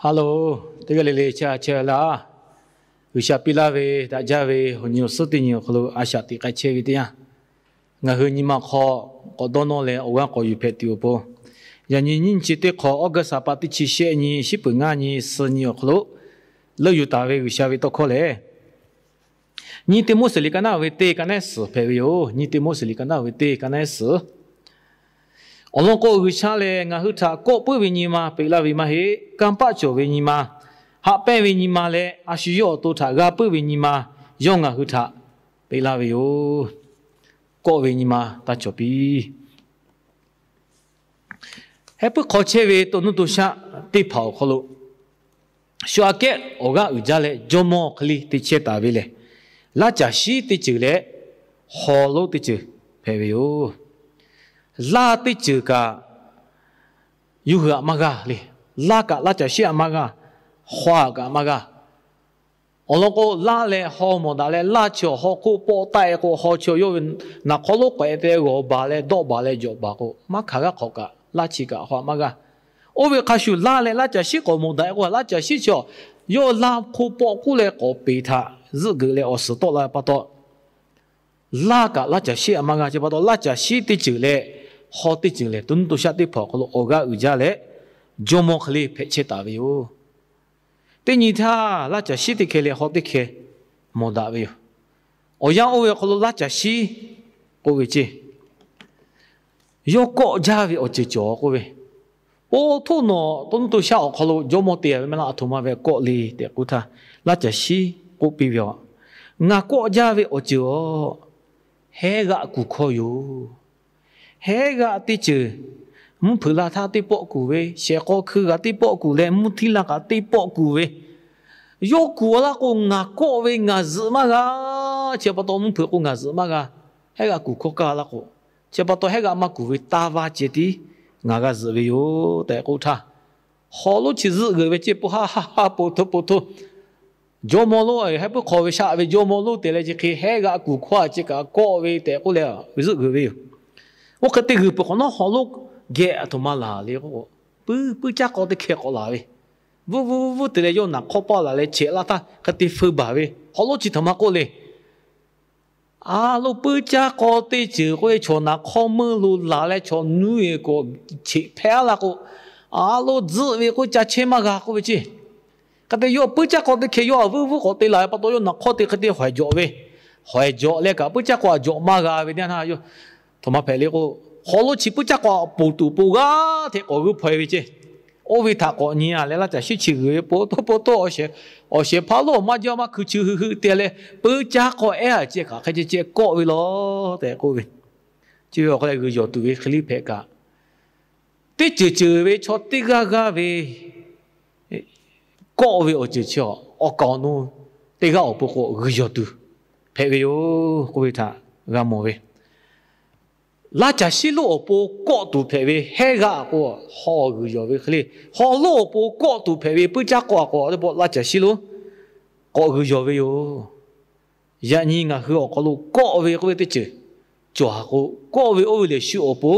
Hello, teˇ g'aˇ le le chehˇ chehˇ laˇ. G'uiˬsha piˇ laˇ ve daꞈ jaˇ ve awˬ nyi awˬ suhˉ teˇ nyi awˬ hk'aw lo a shaꞈ teꞈ k'ai chehˇ ve teˇ yanˇ, ngaˬ hui nyi ma hk'aw k'awꞈ dawˇ nawˇ leh awˬ g'aˇ k'awꞈ yuˬ hpehꞈ tuˬ awˬ pon, yaꞈ nyi nyiˇ nyi chi teˇ hk'awꞈ August ha pa teˇ chi shehˆ nyi, shiˉ peuˬ ngaˇ nyi, suh nyi awˬ hk'aw lo leuˆ yuˬ taˍ ve G'uiˬsha ve tawˇ hkawˇ lehˬ, nyiˇ Tiˆmoˉseˍ liꞈ ka naˉ ve teˇ ka naˉ suhˍ hpehꞈ ve yoˬ. Nyiˇ Tiˆmoˉseˍ liꞈ ka naˉ ve teˇ ka naˉ suhˍ. Awˬ lawn k'o, G'uiˬsha lehˬ ngaˬ hui htaꞈ kawˆ puiˉ ve nyi ma peꞈ laˇ ve maˇ heˆ. Kanˇ paˆ cawˬ ve nyi ma, haꞈ pehnˇ ve nyi ma leh a shu yawˇ awˬ to htaꞈ g'a puiˉ ve nyi ma, yawˇ ngaˬ hui htaꞈ peꞈ laˇ ve yoˬ. Kawˆ ve nyi ma taˇ cawˬ piˇ. Heh puiˉ hk'aw chehˇ ve to nuˇ to shaˆ teˇ hpaˍ awˬ hk'aw lo, shu aꞈ kehˉ awˬ g'aˇ uiˍ jaˇ leh jawˇmawˇ hk'e le te chehˇ taˍ ve lehˬ, laˇ caˬ shiˉ teˇ ceuˬ leh haw lonˉ teˇ ceuˬ hpehꞈ ve yoˬ. Laˇ teˇ ceuˬ kaꞈ yawˇ hui aꞈ maˇ g'aˇ le. Laˇ kaꞈ laˇ caˬ shiˉ aꞈ maˇ g'aˇ, haw kaꞈ maˇ g'aˇ. Awˬ lawn k'o, laˇ leh haw mawˬ daꞈ leh, laˇ chi awˬ haw hk'oˆ pawˆ taˆ-e k'o, haw chi awˬ yawˇ ve naˍ hk'aw lonˉ k'awehꞈ te g'awˬ baˬ leh dawˆ baˬ leh jawꞈ baˬ k'o, maˇ hkanˍ g'aˇ hk'awꞈ kaꞈ laˇ chi kaꞈ haw maˇ g'aˇ. Oˇ ve hk'a shuˍ, laˇ leh laˇ caˬ shiˉ k'awꞈ mawˬ daꞈ-e k'o, laˇ caˬ shiˉ chi awˬ yawˇ laˇ hk'oˆ pawˆ k'oˆ leh k'awꞈ peˍ htaꞈ zuhˆ geuꞈ leh awˬ suhˍ tawˆ la ve pa taw, laˇ kaꞈ laˇ caˬ shiˉ aꞈ maˇ g'aˇ. Chi pa taw, laˇ caˬ shiˉ teˇ ceuˬ leh haw teˇ ceuˬ lehˬ, to nuˇ to shaˆ teˇ hpaˍ awˬ hk'aw lo awˬ g'aˇ uiˍ jaˇ leh jawˇmawˇ hk'e le hpehꞈ chehˇ taˍ ve yoˬ. Teˇ nyi htaˇ, laˇ caˬ shiˉ teˇ hkeh leh haw teˇ hkeh mawˬ daꞈ ve yoˬ. Awˬ yanˇ oˇ ve awˬ hk'aw lo laˇ caˬ shiˉ k'oˆ ve ceˇ, yawˇ kawˆ jaˇ ve awˬ ceuˬ cawˬ k'oˆ ve, po htoˇ nawˬ to nuˇ to shaˆ awˬ hk'aw lo jawˇmawˇ te-a ve maˇ laˇ, aˬ htoꞈ ma ve kawˆ le tehꞈ k'oˆ htaˇ, laˇ caˬ shiˉ k'oˆ piˇ ve, Ngaˬ kawˆ jaˇ ve awˬ ceuˬ-aˬ, hehˉ g'aˆ kuˬ hkawˇ yoˬ. Hehˉ g'aˆ teˇ ceuˬ, mvuhˇ hpeuꞈ la htaˇ teˇ pawˆ kuˬ ve, shehˍ k'aw hkui g'aꞈ teˇ pawˆ kuˬ leh, mvuhˇ htiˇ la kaꞈ teˇ pawˆ kuˬ ve, yawˇ kuˬ-a laˇ k'o, ngaˬ kawˆ ve ngaˬ zuhꞈ maˇ g'a. Chi pa taw mvuhˇ hpeuꞈ k'o ngaˬ zuhꞈ maˇ g'a. Hehˉ g'aˆ kuˬ hkawˇ kaˇ laˇ k'o, chi pa taw hehˉ g'aˆ maˇ kuˬ ve taˇ vaˇ ceh tiˉ ngaˬ g'a zuhꞈ ve yoˬ tehꞈ k'oˆ htaˇ, haw lonˉ chi zuhˆ g'euꞈ ve ceˇ, po ha ha ha, po htoˇ po htoˇ. Jawˇmawˇ lonˉ, heh puiˉ hk'aw ve shaˆ ve jawˇmawˇ lonˉ te leh chi hk'e hehˉ g'aˆ kuˬ hkawˇ-a ceh kaꞈ kawˆ ve tehꞈ k'oˆ leh zuhˆ g'euꞈ ve yoˬ. Oˇ hk'e te g'uiˬ peuˬ hk'awꞈ nawˉ, haw lonˉ geh aˬ htoꞈ ma laˬ le k'o, puiˉ puiˉ caˇ k'aw teˇ hkeh k'awꞈ laˬ ve, vuiˇ vuiˇ vuiˇ vuiˇ te leh yawˇ naˍ hk'awˇ paˇ laˬ leh chehꞈ laˇ htaˇ hk'e te feu baˬ ve, haw lonˉ chi htaꞈ maˇ k'oˆ le. A lo, puiˉ caˇ k'aw teˇ ceuˬ k'oˆ ve, chaw naˍ hk'awˇ meuˇ lo laˬ leh chaw nuˇ-e k'awꞈ cheꞈ hpehˇ-a laˇ k'o, a lo, zuhˆ ve k'oˆ ca chehˇ maˇ g'a k'oˆ ve ceˇ. Hk'e te yawˇ puiˉ caˇ k'aw teˇ hkeh yawˇ a vuiˇ vuiˇ k'awꞈ te laˬ ve pa taw, yawˇ naˍ hk'awˇ te hk'e te hawehˍ jawꞈ ve, hawehˍ jawꞈ leh kaꞈ puiˉ caˇ k'aw a jawꞈ maˇ g'a ve teˇ yanˇ htaˇ, aˬ htoꞈ ma hpehꞈ le k'o, haw lonˉ chi puiˉ caˇ k'aw a poˬ tuˬ po g'aˇ hteꞈ k'awꞈ g'uiˇ hpaw-e ve ceˇ. Oˇ ve htaꞈ k'awꞈ nyi-a leh laˇ caˬ shiˉ chi g'uiˬ ve po htoˇ po htoˇ, awˬ shehˍ hpaˇ lonˉ maˇ jaˇ maˇ hkui chi hui hui te leh, puiˉ caˇ k'aw ehˉ-a ceh kaꞈ hk'e ceh ceh kawˆ ve law tehꞈ k'oˆ ve, chi ve awˬ hk'aw leh g'uiˬ yawˬ tuˬ ve hk'e le hpehꞈ kaꞈ, teˇ ceuˬ ceuˬ ve chaw teˇ g'aˇ g'aˇ ve kawˆ ve awˬ ceuˬ chi awˬ kaˍ awˬ nu teˇ g'aˇ awˬ pon k'o g'uiˬ yawˬ tuˬ hpehꞈ ve yoˬ k'oˆ ve htaꞈ g'a mawˬ ve. Laˇ caˬ shiˉ lonˉ awˬ pon kawˆ tuˬ hpehꞈ ve hehˉ g'aˆ k'o, haw g'uiˬ yawˬ ve hk'e le, haw lonˉ awˬ pon kawˆ tuˬ hpehꞈ ve puiˉ caˇ k'aw a k'o, teˇ pawˆ laˇ caˬ shiˉ lonˉ k'awꞈ g'uiˬ yawˬ ve yoˬ. Yaꞈ nyi ngaˬ hui awˬ hk'aw lo kawˆ ve k'oˆ ve teˇ ceuˬ cawˬ-a k'o, kawˆ ve oˇ ve lehˬ shu awˬ pon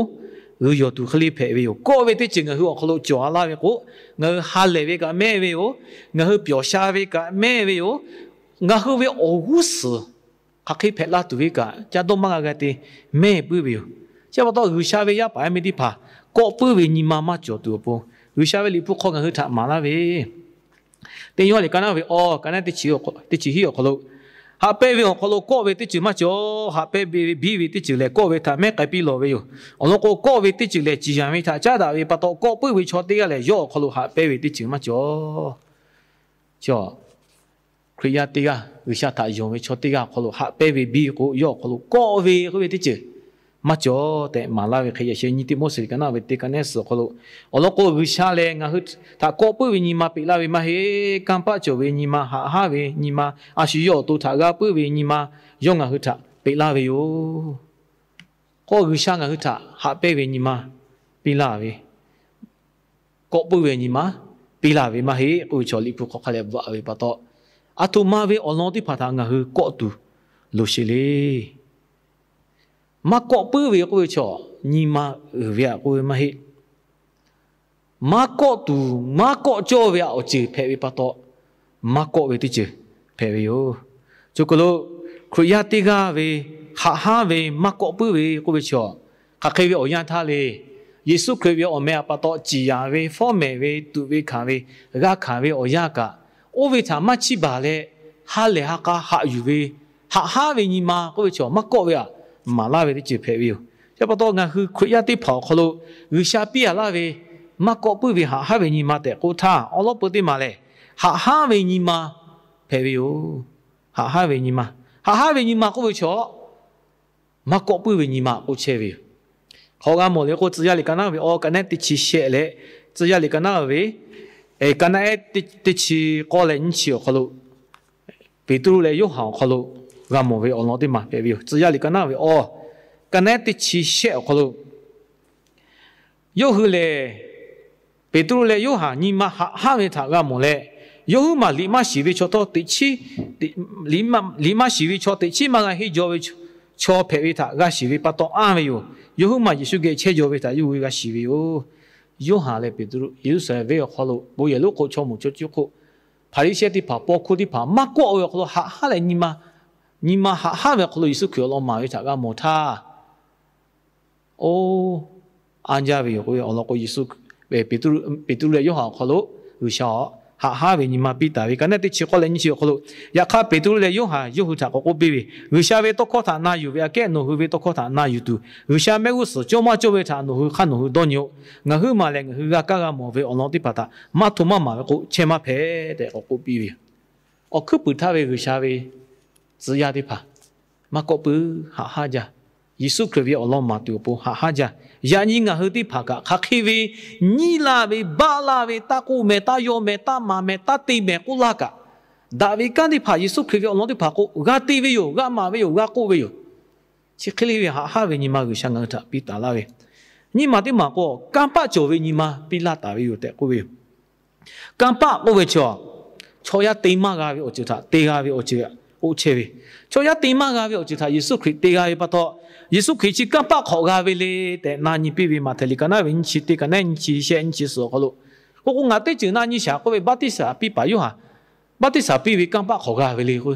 g'uiˬ yawˬ tuˬ hk'e le hpehꞈ ve yoˬ. Kawˆ ve teˇ ceuˬ ngaˬ hui awˬ hk'aw lo cawˬ-a laˇ ve k'o, ngaˬ hui ha lehˬ ve kaꞈ mehˇ ve yoˬ. Ngaˬ hui pyawˬ sha ve kaꞈ mehˇ ve yoˬ. Ngaˬ hui ve awˬ g'uˇ suhˍ hk'aˬ hk'e hpehꞈ la tuˬ ve kaꞈ, ca dawˇ maˇ g'a g'a te mehˇ puiˉ ve yoˬ. Chi pa taw, G'uiˬsha ve yaˇ paˍ yaˇ miˇ teˇ hpaˍ kawˆ puiˉ ve nyi ma maˇ cawˬ tuˬ awˬ pon, G'uiˬsha ve Liꞈ hpu hk'aw ngaˬ hui htaꞈ maˍ laˇ ve, teˇ Yoˇhanˬ liꞈ ka naˉ ve awˬ ka naˉ teˇ chi hiˉ awˬ hk'aw lo, haꞈ pehnˇ ve awˬ hk'aw lo kawˆ ve teˇ ceuˬ maˇ cawˬ. Haꞈ pehnˇ ve biˇ ve teˇ ceuˬ lehˬ, kawˆ ve htaꞈ mehˉ k'ai piˇ lawˬ ve yoˬ. Awˬ lawn k'o, kawˆ ve teˇ ceuˬ lehˬ, ciˍ yanˍ ve htaꞈ caˉ daꞈ ve pa taw, kawˆ puiˉ ve chaw teˇ g'aˇ lehˬ, yawˇ awˬ hk'aw lo haꞈ pehnˇ ve teˇ ceuˬ maˇ cawˬ. Chi Hkriꞈ yaˇ teˇ g'aˇ, G'uiˬsha htaꞈ yonˍ ve chaw teˇ g'aˇ awˬ hk'aw lo haꞈ pehnˇ ve biˇ k'o, yawˇ awˬ hk'aw lo kawˆ ve k'oˆ ve teˇ ceuˬ maˇ cawˬ tehꞈ maˍ laˇ ve hk'e, yaꞈ sheh nyi Tiˆmoˉseˍ liꞈ ka naˉ ve teˇ ka naˉ suhˍ awˬ hk'aw lo, awˬ lawn k'o, G'uiˬsha lehˬ ngaˬ hui htaꞈ kawˆ puiˉ ve nyi ma peꞈ laˇ ve maˇ heˆ. Kanˇ paˆ cawˬ ve nyi ma, haꞈ haˉ ve nyi ma, a shu yawˇ awˬ to htaꞈ g'a puiˉ ve nyi ma, yawˇ ngaˬ hui htaꞈ peꞈ laˇ ve yoˬ. K'o, G'uiˬsha ngaˬ hui htaꞈ haꞈ pehnˇ ve nyi ma piˇ laˇ ve, kawˆ puiˉ ve nyi ma piˇ laˇ ve maˇ heˆ k'oˆ ve chaw Liꞈ hpu hk'aw hk'a leh bvuhꞈ ve pa taw, aˬ htoꞈ ma ve awˬ lawn teˇ hpaˍ htaꞈ ngaˬ hui kawˆ tuˬ loˍ sheˍ le. Maˇ kawˆ puiˉ ve k'oˆ ve chaw, nyi ma uiˍ ve htaꞈ k'oˆ ve maˇ heˆ. maˇ kawˆ tuˬ maˇ kawˆ cawˇ ve awˬ ceuˬ hpehꞈ ve pa taw, maˇ kawˆ ve teˇ ceuˬ hpehꞈ ve yoˬ. Choˬ kaˬ lo Hkriꞈ yaˇ teˇ g'aˇ ve haꞈ haˉ ve maˇ kawˆ puiˉ ve k'oˆ ve chaw, hk'aˬ hk'e ve awˬ yanˇ htaˇ le, Yeˍsuˆ Hkriꞈ ve awˬ meh a pa taw ciˍ yanˍ ve, fawˉ mehˍ ve, tuꞈ ve hkanˍ ve, g'a hkanˍ ve awˬ yanˇ kaꞈ, oˇ ve htaꞈ maˇ chiˇ baˬ leh, ha lehˬ ha k'a haꞈ yuˬ ve, haꞈ haˉ ve nyi ma k'oˆ ve chaw maˇ kawˆ ve aꞈ, maˍ laˇ ve teˇ ceuˬ hpehꞈ ve yoˬ. Chi pa taw ngaˬ hui Hkriꞈ yaˇ teˇ hpaˍ awˬ hk'aw lo G'uiˬsha piˇ a laˇ ve maˇ kawˆ puiˉ ve haꞈ haˉ ve nyi ma tehꞈ k'oˆ htaˇ, awˉ lawˉ peu teˇ maˬ lehˬ, haꞈ haˉ ve nyi ma hpehꞈ ve yoˬ. Haꞈ haˉ ve nyi ma, haꞈ haˉ ve nyi ma k'oˆ ve chaw, maˇ kawˆ puiˉ ve nyi ma k'oˆ chehˇ ve yoˬ. Hk'aw g'a mawˬ le k'o, Tcuh yaˇ liꞈ ka naˉ ve awˬ ka naˉ teˇ chi shehˆ leh, Tcuh yaˇ liꞈ ka naˉ ve ka naˉ ehˉ teˇ chi k'awˇ leh nyiˇ chi awˬ hk'aw lo, Peˍtruˆ leh Yoˇhanˬ awˬ hk'aw lo g'a mawˬ ve awˬ lawn teˇ maˬ hpehꞈ ve yoˬ. Tcuh yaˇ liꞈ ka naˉ ve awˬ ka naˉ ehˉ teˇ chi shehˆ awˬ hk'aw lo, yawˇ hui lehˬ Peˍtruˆ leh Yoˇhanˬ nyi ma haꞈ haˉ ve htaꞈ g'a mawˬ leh, yawˇ huiˉ maˬ liꞈ maˇ shiˍ ve chaw htawˇ teꞈ chiˉ, liꞈ maˇ shiˍ ve chaw teꞈ chiˉ maˇ g'a henˇ jaw ve chaw hpehꞈ ve htaꞈ g'a shiˍ ve pa taw anˇ ve yoˬ. Yawˇ huiˉ maˬ Yeˍsuˆ geh chehˇ jaw ve htaꞈ yawˇ hui g'a shiˍ ve yoˬ. Yoˇhanˬ leh Peˍtruˆ Yeˍruˆsaˍlehnˍ venˇ awˬ hk'aw lo bon yehˬ lonˉ hk'oˆ chaw moˍ chaw cuˇ hk'oˆ, Hpaˍriˍsehˇ teˇ hpaˍ, paw hkuˇ teˇ hpaˍ maˇ kawˆ ve awˬ hk'aw lo haꞈ haˉ leh, nyi ma haꞈ haˉ ve awˬ hk'aw lo Yeˍsuˆ Hkriꞈ awˬ lawn maˍ ve htaꞈ g'a mawˬ htaˇ, oˇ, anˇ jaˇ ve yoˬ k'oˆ ve awˬ lawn k'o, Yeˍsuˆ, Peˍtruˆ leh Yoˇhanˬ awˬ hk'aw lo G'uiˬsha haꞈ haˉ ve nyi ma piˇ taˍ ve ka naˉ teˇ chi k'awˇ leh nyiˇ chi awˬ hk'aw lo, yaꞈ hk'aˇ Peˍtruˆ leh Yoˇhanˬ yawˇ hui htaꞈ k'awꞈ k'oˆ piˇ ve, G'uiˬsha ve tawˇ hkawˇ htaꞈ na yuˬ ve aꞈ kehˉ nawˬ hui ve tawˇ hkawˇ htaꞈ na yuˬ tuˬ, G'uiˬsha mehˆ g'uˇ suhˍ cawˇ maˇ cawˇ ve htaꞈ nawˬ hui hk'aˇ nawˬ hui dawˇ nyi-oˆ. Ngaˬ huiˉ maˬ lehˬ ngaˬ hui g'a kaˇ g'a mawˬ ve awˬ lawn teˇ hpaˍ htaꞈ maˇ hto maˇ maˍ ve k'o, chehˇ maˇ hpehꞈ tehꞈ k'awꞈ k'oˆ piˇ ve yoˬ. Awˬ hkuiˉ puiˍ htaˇ ve G'uiˬsha ve tcuh yaˇ teˇ hpaˍ maˇ kawˆ puiˉ haꞈ haˉ jaˇ. Yeˍsuˆ Hkriꞈ ve awˬ lawn maˍ tuˬ awˬ pon haꞈ haˉ jaˇ. Yaꞈ nyi ngaˬ hui teˇ hpaˍ kaꞈ hk'aˬ hk'e ve nyiˇ laˇ ve, baˆ laˇ ve, taˇ k'oˆ meh, taˇ yaw meh, taˇ maˍ meh, taˇ te meh k'oˆ laˇ kaꞈ, daꞈ ve kanˉ teˇ hpaˍ Yeˍsuˆ Hkriꞈ ve awˬ lawn teˇ hpaˍ k'o g'a te ve yoˬ, g'a maˍ ve yoˬ, g'a k'oˆ ve yoˬ. Chi hk'e le ve haꞈ haˉ ve nyi ma G'uiˬsha ngaˬ hui htaꞈ piˇ taˍ laˇ ve, nyiˇ maˬ teˇ maˬ k'o kanˇ paˆ cawˬ ve nyi ma piˇ laˇ taˍ ve yoˬ tehꞈ k'oˆ ve yoˬ. Kanˇ paˆ k'oˆ ve chaw, chaw yaˇ te maˇ g'a ve awˬ ceuˬ htaꞈ te g'a ve awˬ ceuˬ k'oˆ chehˇ ve, chaw yaˇ te maˇ g'a ve awˬ ceuˬ htaꞈ Yeˍsuˆ Hkriꞈ te g'a ve pa taw, Yeˍsuˆ Hkriꞈ chi kanˇ paˆ hk'awꞈ g'a ve le tehꞈ na nyi piˇ ve, Maꞈhtehˍ liꞈ ka naˉ ve nyiˇ chi teˇ, ka naˉ nyiˇ chi shehˆ nyiˇ chi suhˍ awˬ hk'aw lo, k'o k'o ngaˬ teˇ ceuˬ na nyi shaˍ k'oˆ ve, baˆtiˆsaˬ piˇ paˍ Yoˇhanˬ baˆtiˆsaˬ piˇ ve kanˇ paˆ hk'awꞈ g'a ve le k'o,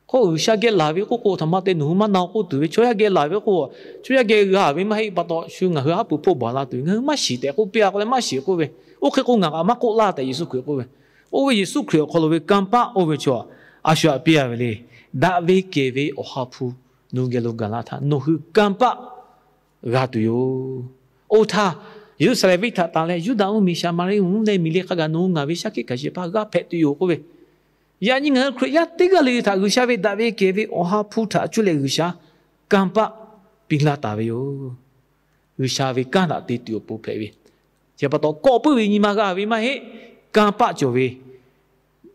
k'o G'uiˬsha geh laˬ ve k'oˆ k'o htaꞈ ma te nawˬ hui maˇ na k'oˆ tuˬ ve, chaw yaˇ geh laˬ ve k'o, chaw yaˇ geh g'a ve maˇ heˆ pa taw shu ngaˬ hui haˉ pui hpoˆ baˬ la tuˬ ve, ngaˬ hui maˇ shiˍ tehꞈ k'oˆ piˇ a k'o leh maˇ shiˍ k'oˆ ve, oˇ hk'e k'o ngaˬ kaꞈ maˇ k'oˆ laˇ tehꞈ Yeˍsuˆ Hkriꞈ k'oˆ ve, oˇ ve Yeˍsuˆ Hkriꞈ awˬ hk'aw lo ve kanˇ paˆ oˇ ve chaw, a shu aꞈ piˇ a ve le. Daꞈ ve kehˬ ve Awˬ ha hpu nawˬ hui geh lo gaˬ la htaˇ nawˬ hui kanˇ paˆ g'a tuˬ yoˬ. Oˇ htaˇ, Yeˍruˆsaˍlehnˍ venˇ htaꞈ tanˬ leh Yuˇdaꞈ mvuhˇmiˬ, Saˍmaˍriˆ mvuhˇ leh miˬ leh hk'a gaˬ nawˬ hui ngaˬ ve shaˉ hkiˆ hkanˍ shehˍ hpaˇ g'aˇ hpehꞈ tuˬ yoˬ k'oˆ ve, yaꞈ nyi ngaˬ hui Hkriꞈ yaˇ teˇ g'aˇ le le htaꞈ G'uiˬsha ve daꞈ ve kehˬ ve Awˬ ha hpu htaꞈ cuˇ leh G'uiˬsha kanˇ paˆ piˇ laˇ taˍ ve yoˬ. G'uiˬsha ve kanˉ htaꞈ te tuˬ awˬ pon hpehꞈ ve, chi pa taw kawˆ puiˉ ve nyi ma g'a ve maˇ heˆ. Kanˇ paˆ cawˬ ve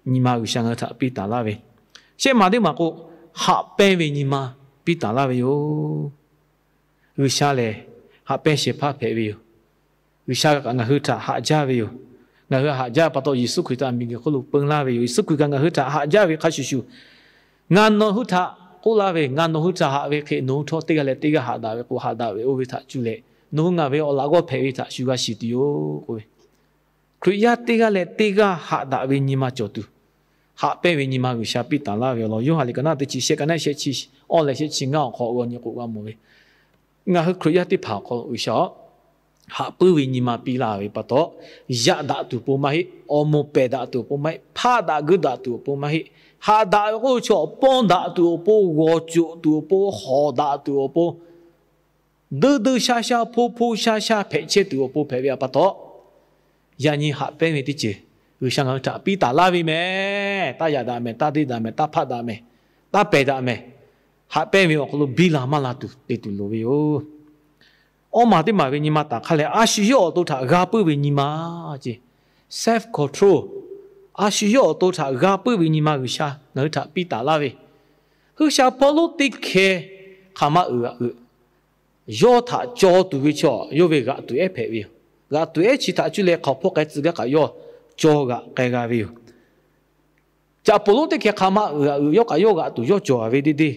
nyi ma G'uiˬsha ngaˬ hui htaꞈ piˇ taˍ laˇ ve, shehˆ maˬ teˇ maˬ k'o, haꞈ pehnˇ ve nyi ma piˇ taˍ laˇ ve yoˬ. G'uiˬsha lehˬ haꞈ pehnˇ shehˍ hpaˇ hpehꞈ ve yoˬ. G'uiˬsha kaꞈ ngaˬ hui htaꞈ haꞈ jaˇ ve yoˬ. Ngaˬ hui haꞈ jaˇ pa taw Yeˍsuˆ Hkriꞈ htaꞈ miˬguiˬ hk'oˆ lo peu laˇ ve yoˬ. Yeˍsuˆ Hkriꞈ kaꞈ ngaˬ hui htaꞈ haꞈ jaˇ ve hk'a shuˍ shuˍ, ngaˬ nawˬ hui htaꞈ k'oˆ laˇ ve, ngaˬ nawˬ hui htaꞈ haꞈ ve hk'e nawˬ hui htawˇ teˇ g'aˇ leh teˇ g'aˇ haꞈ daꞈ ve k'o, haꞈ daꞈ ve oˇ ve htaꞈ cuˇ leh nawˬ hui ngaˬ ve awˬ laꞈ g'awˇ hpehꞈ ve htaꞈ shu g'a shiˍ tuˬ yoˬ k'oˆ ve, Hkriꞈ yaˇ teˇ g'aˇ leh teˇ g'aˇ haꞈ daꞈ ve nyi ma cawˬ tuˬ, haꞈ pehnˇ ve nyi ma G'uiˬsha piˇ taˍ laˇ ve awˬ lawn Yoˇhanˬ liꞈ ka naˉ teˇ chi shehˆ, ka naˉ shehˆ chi awˇ leh shehˆ chi ngaˇ awˬ hk'aw g'aw nyi k'o g'a mawˬ ve, ngaˬ hui Hkriꞈ yaˇ teˇ hpaˍ awˬ hk'aw lo G'uiˬsha haꞈ puiˉ ve nyi ma piˇ laˇ ve pa taw, yaꞈ daꞈ tuˬ awˬ pon maˇ heˆ, awˬ moˍ pehˬ daꞈ tuˬ awˬ pon maˇ heˆ, hpaˆ daꞈ geuˆ daꞈ tuˬ awˬ pon maˇ heˆ, haꞈ daꞈ ve k'oˆ ve chaw pawˇ daꞈ tuˬ awˬ pon, g'awˬ coˬ tuˬ awˬ pon, hawˍ daꞈ tuˬ awˬ pon, deu deu sha sha, hpo hpo sha sha hpehꞈ chehˇ tuˬ awˬ pon hpehꞈ ve pa taw, yaꞈ nyi haꞈ pehnˇ ve teˇ ceuˬ G'uiˬsha ngaˬ hui htaꞈ piˇ taˍ laˇ ve mehˍ. Taˇ yaꞈ daꞈ mehˍ, taˇ deˇ daꞈ mehˍ, taˇ hpaˆ daꞈ mehˍ, taˇ pehˬ daꞈ mehˍ. Haꞈ pehnˇ ve awˬ hk'aw lo biˇ la maˇ la tuˬ te tuˬ loˍ ve yoˬ. Awˇ maˬ teˇ maˬ ve nyi ma taˍ hk'aˇ lehˬ, a shu yawˇ awˬ to htaꞈ g'a puiˉ ve nyi ma ce, self control, a shu yawˇ awˬ to htaꞈ g'a puiˉ ve nyi ma G'uiˬsha ngaˬ hui htaꞈ piˇ taˍ laˇ ve, G'uiˬsha hpawˇ lonˉ teˇ hkeh hk'aˬ ma uiˍ g'aꞈ uiˍ, yawˇ htaꞈ caw tuˬ ve chaw yawˇ ve g'aꞈ tuˬ ehˉ hpehꞈ ve yoˬ. G'aꞈ tuˬ ehˉ chi htaꞈ cuˇ leh hk'aoˍ hpawˇ k'ai tcuh gaˇ kaꞈ yawˇ caw g'aꞈ k'ai g'a ve yoˬ. Caꞈ poˍ lonˉ teˇ hkeh hk'aˬ ma uiˍ g'aꞈ uiˍ yawˇ kaꞈ yawˇ g'aꞈ tuˬ yawˇ cawˬ a ve deˇ deˇ,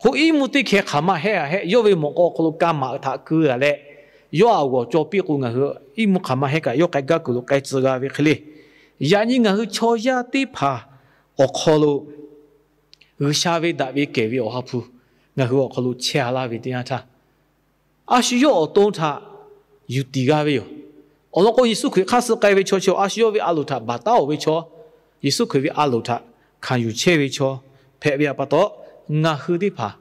hk'oˆ iˉ mvuhˇ teˇ hkeh hk'aˬ ma hehˆ a hehˆ yawˇ ve mawꞈ k'aw awˬ hk'aw lo ka maꞈ htaꞈ keu a leh, yawˇ a g'awˬ cawˬ piˇ k'o, ngaˬ hui iˉ mvuhˇ hk'aˬ ma hehˉ kaꞈ yawˇ k'ai gaˇ kuiˬ lo k'ai tcuh g'a ve hk'e le. Yaꞈ nyi ngaˬ hui chaw yaˇ teˇ hpaˍ awˬ hk'aw lo G'uiˬsha ve daꞈ ve kehˬ ve Awˬ ha hpu ngaˬ hui awˬ hk'aw lo chehˇ a laˇ ve teˇ yanˇ htaˇ, a shu yawˇ awˬ to htaꞈ yuˬ tiˍ g'a ve yoˬ. Awˬ lawn k'o, Yeˍsuˆ Hkriꞈ hk'aˇ suh k'ai ve chaw chi a shu yawˇ ve a loˍ htaꞈ baˬ taˉ-oˬ ve chaw, Yeˍsuˆ Hkriꞈ ve a loˍ htaꞈ hkanˍ yuˬ chehˇ ve chaw hpehꞈ ve pa taw, ngaˬ hui teˇ hpaˍ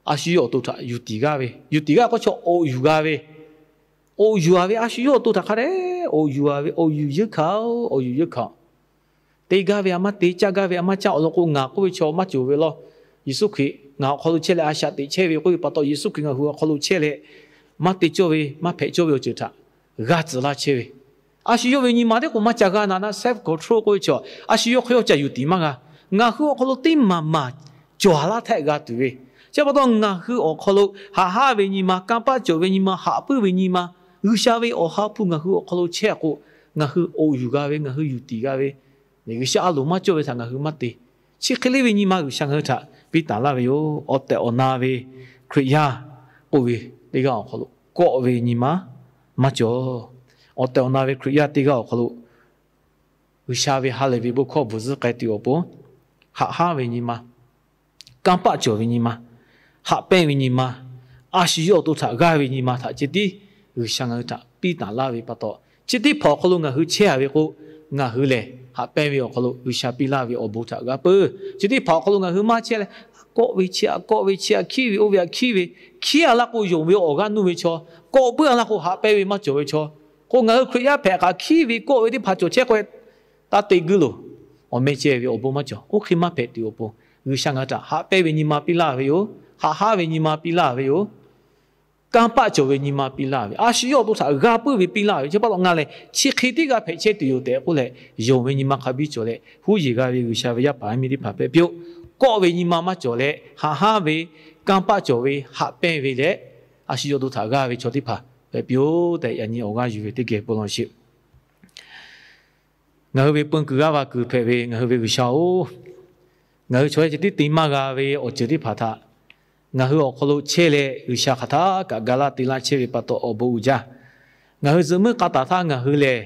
a shu yawˇ awˬ to htaꞈ yuˬ tiˍ g'a ve, yuˬ tiˍ g'a k'o chaw awˬ yuˬ g'a ve, awˬ yuˬ a ve a shu yawˇ awˬ to htaꞈ hk'a dehꞈ awˬ yuˬ a ve, awˬ yuˬ yeunˇ hkanˍ-oˬ, awˬ yuˬ yeunˇ hkanˍ-oˬ. Te gaˇ ve a maˇ te, caˇ gaˇ ve a maˇ caˇ, awˬ lawn k'o ngaˬ k'oˆ ve chaw maˇ cawˬ ve law. Yeˍsuˆ Hkriꞈ ngaˬ awˬ hk'aw lo chehˇ leh a shaꞈ teꞈ chehˇ ve k'oˆ ve pa taw, Yeˍsuˆ Hkriꞈ ngaˬ hui awˬ hk'aw lo chehˇ leh maˇ te cawˇ ve, maˇ hpehꞈ cawˇ ve awˬ ceuˬ htaꞈ g'a tcuhˍ laˇ chehˇ ve, a shu yawˇ ve nyi ma teˇ k'o maˇ ca g'a na naˆ, self control k'oˆ ve chaw, a shu yawˇ hk'e yawˇ ca yuˬ tiˍ maˇ g'a. Ngaˬ hui awˬ hk'aw lo teˇ maˍ maˍ cawˬ laˇ htaˇ g'a tuˬ ve, chi pa taw ngaˬ hui awˬ hk'aw lo haꞈ haˉ ve nyi ma, kanˇ paˆ cawˬ ve nyi ma, haꞈ puiˉ ve nyi ma, G'uiˬsha ve Awˬ ha hpu ngaˬ hui awˬ hk'aw lo chehˇ k'o, ngaˬ hui awˬ yuˬ g'a ve, ngaˬ hui yuˬ tiˍ g'a ve, G'uiˬsha a loˍ maˇ cawˇ ve htaꞈ ngaˬ hui maˇ te. Chi hk'e le ve nyi ma G'uiˬsha ngaˬ hui htaꞈ piˇ taˍ laˇ ve yoˬ. Awˬ tehˬ awˬ na ve Hkriꞈ yaˇ k'oˆ ve teˇ g'aˇ awˬ hk'aw lo kawˆ ve nyi ma maˇ cawˬ. Awˬ tehˬ awˬ na ve Hkriꞈ yaˇ teˇ g'aˇ awˬ hk'aw lo G'uiˬsha ve ha lehˬ ve bon hkawˇ bvuhˬ zuhˆ k'ai tuˬ awˬ pon, haꞈ haˉ ve nyi ma, kanˇ paˆ cawˬ ve nyi ma, haꞈ pehnˇ ve nyi ma, a shu yawˇ awˬ to htaꞈ g'aˇ ve nyi ma htaꞈ ceh tiˉ G'uiˬsha ngaˬ hui htaꞈ piˇ taˍ laˇ ve pa taw, chi teˇ hpaˍ awˬ hk'aw lo ngaˬ hui chehˇ a ve k'o, ngaˬ hui lehˬ haꞈ pehnˇ ve awˬ hk'aw lo G'uiˬsha piˇ laˇ ve awˬ bon htaꞈ g'a peuˬ. Chi teˇ hpaˍ awˬ hk'aw lo ngaˬ hui maˇ chehˇ leh, kawˆ ve chi aꞈ kawˆ ve, chi aꞈ hkiˉ ve, oˇ ve aꞈ hkiˉ ve, hkiˉ a laˇ k'o yonˍ ve awˬ g'aˇ nuˇ ve chaw, kawˆ puiˉ a laˇ k'o haꞈ pehnˇ ve maˇ cawˬ ve chaw, k'o ngaˬ hui Hkriꞈ yaˇ hpehꞈ kaꞈ hkiˉ ve kawˆ ve teˇ hpaˍ cawˬ chehˇ k'o, taˇ te guiˇ loˬ. Awˬ meh ceh ve awˬ bon maˇ cawˬ. Oˇ hk'e maˇ hpehꞈ tuˬ awˬ pon, G'uiˬsha ngaˬ hui htaꞈ haꞈ pehnˇ ve nyi ma piˇ laˇ ve yoˬ. Haꞈ haˉ ve nyi ma piˇ laˇ ve yoˬ. Kanˇ paˆ cawˬ ve nyi ma piˇ laˇ ve, a shu yawˇ awˬ to htaꞈ g'a puiˉ ve piˇ laˇ ve, chi pa taw ngaˬ lehˬ chi hk'e teˇ g'aˇ hpehꞈ chehˇ tuˬ yoˬ tehꞈ k'oˆ leh, yonˍ ve nyi ma hk'a biˇ cawˬ leh huˉ yeˬ g'a ve G'uiˬsha ve yaˇ paˍ yaˇ miˇ teˇ hpaˍ hpehꞈ piˇ-oˆ. Kawˆ ve nyi ma maˇ cawˬ leh, haꞈ haˉ ve, kanˇ paˆ cawˬ ve, haꞈ pehnˇ ve leh, a shu yawˇ awˬ to htaꞈ g'a ve chaw teˇ hpaˍ hpehꞈ piˇ-oˆ tehꞈ, yaꞈ nyi awˬ g'aˇ yuˬ ve teˇ geh bon lawˬ sheˍ. Ngaˬ hui ve peun kuiˬ g'aˇ va kuiˬ hpehꞈ ve ngaˬ hui ve G'uiˬsha-oˬ, ngaˬ hui chaw yaˇ ceh tiˉ te maˇ g'a ve awˬ ceuˬ teˇ hpaˍ htaꞈ ngaˬ hui awˬ hk'aw lo chehˇ leh G'uiˬsha hk'aˬ htaˇ kaꞈ ga laˇ te laˇ chehˇ ve pa taw awˬ bon uiˍ jaˇ. Ngaˬ hui zuhꞈ muiˉ k'a taˍ htaˇ ngaˬ hui lehˬ,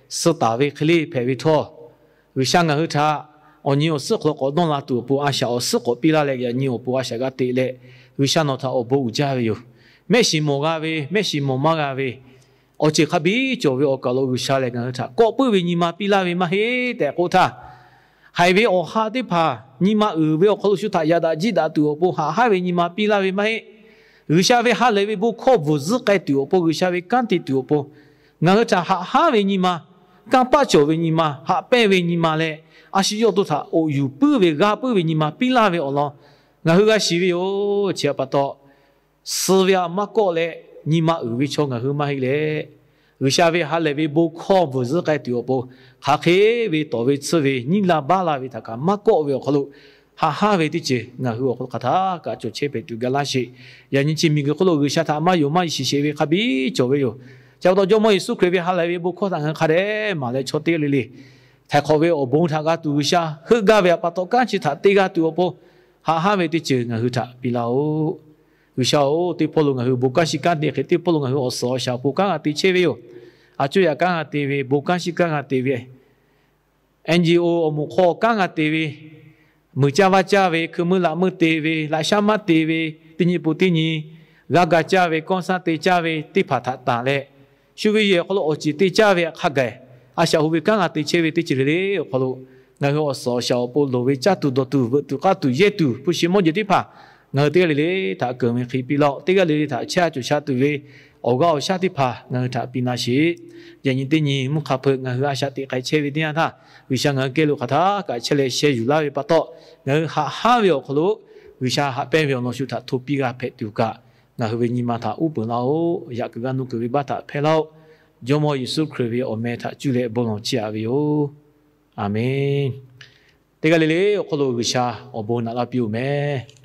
suh taˍ ve hk'e le hpehꞈ ve htawˇ, G'uiˬsha ngaˬ hui htaꞈ awˬ nyi awˬ suhˉ hk'aw lo k'awꞈ dawˇ la tuˬ awˬ pon a shaꞈ awˬ suhˉ k'awꞈ piˇ laˇ leh, yaꞈ nyi awˬ pon a shaꞈ g'a teꞈ leh, G'uiˬsha nawˬ htaꞈ awˬ bon uiˍ jaˇ ve yoˬ. Mehˆ shiˍ mawˬ g'a ve, mehˆ shiˍ mawˬ maˇ g'a ve, awˬ ceuˬ hk'a biˇ cawˬ ve awˬ kaˬ lo G'uiˬsha lehˬ ngaˬ hui htaꞈ kawˆ puiˉ ve nyi ma piˇ laˇ ve maˇ heˆ tehꞈ k'oˆ htaˇ, haiˬ ve awˬ ha teˇ hpaˍ nyi ma uiˍ ve awˬ hk'aw lo shu htaꞈ yaꞈ daꞈ jiˆ daꞈ tuˬ awˬ pon haꞈ haˉ ve nyi ma piˇ laˇ ve maˇ heˆ. G'uiˬsha ve ha lehˬ ve bon hkawˇ bvuhˬ zuhˆ k'ai tuˬ awˬ pon, G'uiˬsha ve kanˉ te tuˬ awˬ pon, ngaˬ hui htaꞈ haꞈ haˉ ve nyi ma, kanˇ paˆ cawˬ ve nyi ma, haꞈ pehnˇ ve nyi ma leh, a shu yawˇ awˬ to htaꞈ awˬ yuˬ puiˉ ve g'aˇ puiˉ ve nyi ma piˇ laˇ ve awˬ lawn ngaˬ hui g'a shiˍ ve yoˬ. Chi pa taw, suh ve aꞈ maˇ kawˆ leh nyi ma uiˍ ve chaw ngaˬ hui maˇ heˆ leh, G'uiˬsha ve ha lehˬ ve bon hkawˇ bvuhˬ zuhˆ k'ai tuˬ awˬ pon, hk'aˬ hk'e ve tawˍ ve tsuhˇ ve nyiˇ la baˆ la ve htaꞈ kaꞈ maˇ kawˆ ve awˬ hk'aw lo, haꞈ haˉ ve teˇ ceuˬ ngaˬ hui awˬ hk'aw lo hk'aˬ htaˇ kaꞈ cawˬ chehˇ hpehꞈ tuˬ ga laˇ sheˍ. Yaꞈ nyi chi miˬguiˬ hk'oˆ lo G'uiˬsha htaꞈ maˇ yonˍ maˇ shiˍ sheˍ ve hk'a biˇ cawˬ ve yoˬ. Chi pa taw Jawˇmawˇ Yeˍsuˆ Hkriꞈ ve ha lehˬ ve bon hkawˇ htaꞈ ngaˬ hui hk'a dehꞈ maˍ leh chaw teˇ g'aˇ le le htaiˍ hk'awꞈ ve awˬ bon htaꞈ g'a tuˬ G'uiˬsha heuˆ gaˇ ve pa taw, kanˉ chi htaꞈ te g'a tuˬ awˬ pon, haꞈ haˉ ve teˇ ceuˬ ngaˬ hui htaꞈ piˇ laˇ-oˆ. G'uiˬsha-oˬ, teˇ hpawˇ lo ngaˬ hui bon kanˉ shiˍ kanˉ te hk'e, teˇ hpawˇ lo ngaˬ hui awˬ suhˍ awˬ shaˍ awˬ pon kanˉ g'a te chehˇ ve yoˬ. A cuˇ yaꞈ kanˉ g'a te ve, bon kanˉ shiˍ kanˉ g'a te ve, NGO awˬ moˍ hk'aw kanˉ g'a te ve, muiˬ caˇ vaˇ caˇ ve, hkui meuˇ laꞈ meuˇ te ve, laꞈ shaˉ maˇ te ve, teˇ nyi pun teˇ nyi g'a ga caˇ ve, kawˇ saˉ te caˇ ve teˇ hpaˍ htaꞈ tanˬ leh, shu ve yehˬ awˬ hk'aw lo awˬ ceˬ te caˇ ve hk'a gaˬ, a shaꞈ hu ve kanˉ g'a te chehˇ ve teˇ ceuˬ le le awˬ hk'aw lo, ngaˬ hui awˬ suhˍ awˬ shaˍ awˬ pon loˍ ve caˇ tuˬ dawˬ tuˬ veuꞈ tuˬ k'aˇ tuˬ yehˇ tuˬ hpu shi mawˇ jeˬ teˇ hpaˍ ngaˬ hui teˇ g'aˇ le le htaꞈ keunˍ ve hk'e piˇ laˇ-oˆ. Teˇ g'aˇ le le htaꞈ chehˇ a cawˬ sha tuˬ ve awˬ g'aˇ awˬ shaˉ teˇ hpaˍ ngaˬ hui htaꞈ piˇ laˇ sheˍ. Yaꞈ nyi teˇ nyi mvuhˇ hk'a hpeuꞈ ngaˬ hui a shaꞈ teꞈ k'ai chehˇ ve teˇ yanˇ htaˇ, G'uiˬsha ngaˬ hui geh lo hk'aˬ htaˇ kaꞈ chehˇ leh sheh yuˬ laˇ ve pa taw, ngaˬ hui haꞈ haˉ ve awˬ hk'aw lo G'uiˬsha haꞈ pehnˇ ve awˬ lawn shu htaꞈ hto piˇ g'a hpehꞈ tuˬ kaꞈ, ngaˬ hui ve nyi ma htaꞈ uˉ peunˍ laˇ-oˆ. Yaꞈ kuiˬ g'a nuˇ kuiˬ ve baˆ htaꞈ hpehˇ laˇ-oˆ. Jawˇmawˇ Yeˍsuˆ Hkriꞈ ve awˬ meh htaꞈ cuˇ leh bon lawˬ chiˇ aꞈ ve yoˬ. Aˬmenˍ. Teˇ g'aˇ le le awˬ hk'aw lo G'uiˬsha awˬ bon naꞈ laˇ piˇ-oˬ meh.